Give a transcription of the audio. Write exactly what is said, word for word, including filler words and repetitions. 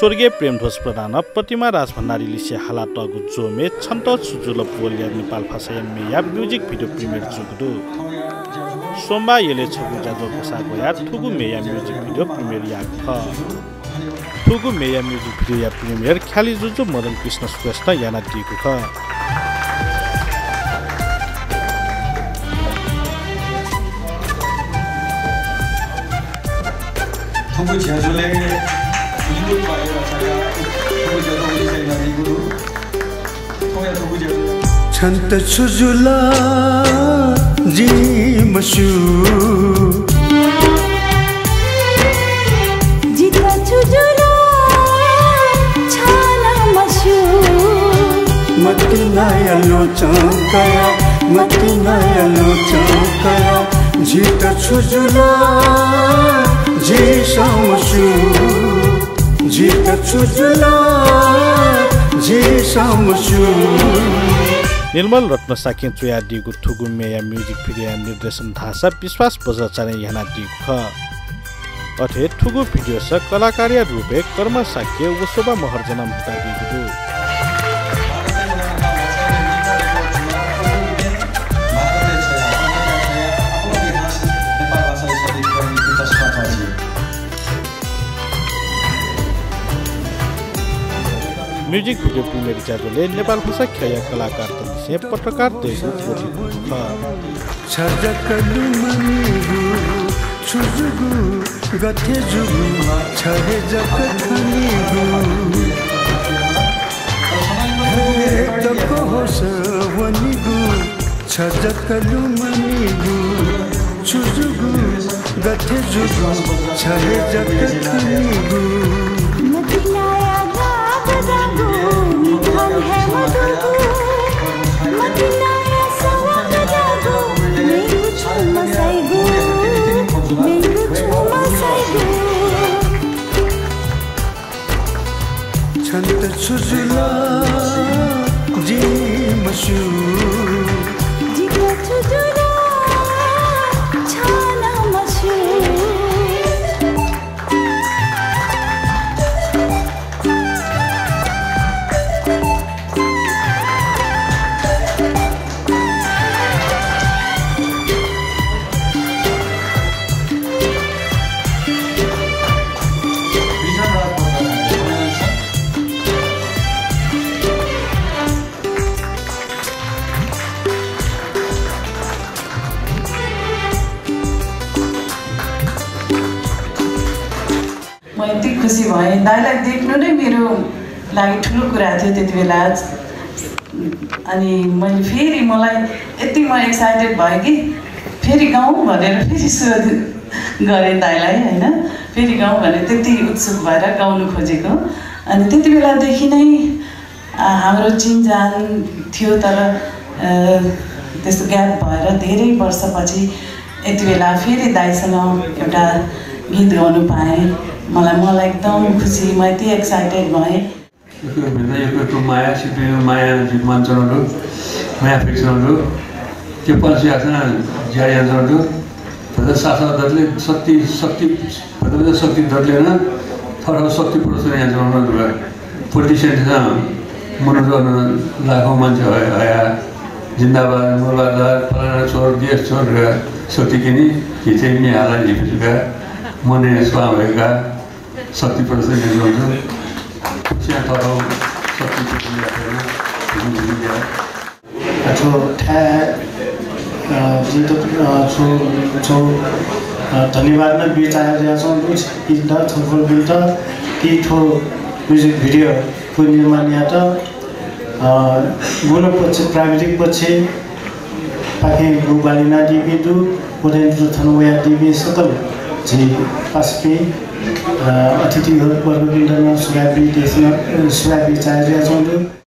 स्वर्गीय प्रेमध्वज प्रधानं प्रतिमा राजभण्डारीलिसे हालातःगु ज्वःम्हय् छन्त छु जुल बोलया नेपाल भाषाया म्येया music video premiere जूगु दु। सोमबाः यलय् छगू ज्याझ्वः ग्वसाः ग्वयाः थुगु म्येया music video premiere याःगु खः। थुगु म्येया music video या premiere ख्यालि जुजु मदन कृष्ण श्रेष्ठं यानादीगु खः। थुगु ज्याझ्वलय् निगू पाय्‌या छाया थुगु ज्याझ्वः उलि चाहिँ यानादीगु दु। छन्त छु जुल जिं मस्यू। जितः छु जुल छान मस्यू। मतिनाया ल्वचं कया, मतिनाया ल्वचं कया। जितः छु जुल जिं मस्यू। जितः छु जुल जिं मस्यू। निर्मल रत्न शाक्यं च्वयादीगु थुगु म्येया music video या निर्देशन धाःसा विश्वास बज्राचार्यं यानादीगु खः। अथे थुगु video स कलाकारया रूपय् कर्मा शाक्य व शोभा महर्जनं म्हुतादीगु दु। Music video premiere ज्याझ्वलय् नेपाल भाषा ख्यःया कलाकारतय्‌सं पत्रकारतय्‌गु ग्वथि दुगु खः। छजक लुमनिगु, छु जुगु, गथे जुगु, छ हे जक खनिगु। हे तक होस वनिगु, छजक लुमनिगु, छु जुगु, गथे जुगु, छ हे जक खनिगु। मतिनाया गाब जागु, निधन हे मदुगु। मतिनाया सवाल जागु, मेगु छु मसाइगु, मेगु छु मसाइगु। छन्त छु जुल जिं मस्यू। जितः छु जुल छान मस्यू। म यति खुसी भएँ, दाइलाई देख्नु नै मेरो लागि ठुलो कुरा थियो त्यति बेला। अनि मैले फेरि, मलाई यति म excited भएँ कि फेरि गाउँ भनेर फेरि सुरु गरेँ दाइलाई, होइन, फेरि गाउँ भनेर त्यति उत्सुक भएर गाउनु खोजेको। अनि त्यति बेलादेखि नै आ, हाम्रो चिनजान थियो, तर, अ, त्यस्तो gap भएर धेरै वर्षपछि यति बेला फेरि दाइसँग एउटा गीत गाउनु पाएँ। मलाई, मलाई एकदम खुसी, म यति excited भएँ। यक्व भिंत यक्व यक्व माया, छिकपिनिगु माया जिं मानच्वनागु दु, माया फयाच्वनागु दु। के पल्स याःसां ज्या यानाच्वनागु दु। भचा सासः दतले शक्ति, शक्ति, भचा भचा शक्ति दतले नं थःथः शक्ति प्रदर्शन यानाच्वनागु दु। Politician थें मनूत नं लाखौं मान्छे हया, हया जिन्दाबाद, मुर्दाबाद, फलाना छोर, देश छोर धकाः शक्ति क्यनी, झी चाहिँ म्ये हालाः झीपिं का, मनय् स्वां वय्काः शक्ति प्रदर्शन यानाच्वनागु दु। थःथः शक्ति प्रदर्शन यानाच्वनागु दु। अ, थ्व थाय्, अ, जिमित, अ, छुं, छुं, अ, धन्यवाद नं बिचाः जुयाच्वंगु दु, इमित छलफल बीत कि थ्व music video थ्व निर्माण यात, अ, गुण पक्ष, प्राविधिक पक्ष पाखें गुगु ग्वाहालि यानादीपिं दु, व थें तुं थन वयादीपिं सकल झी पासापिं, अ, अतिथि वर्गपिन्त नं सुभाय् बी देछाना, अ, सुभाय् बिचाः जुयाच्वंगु दु।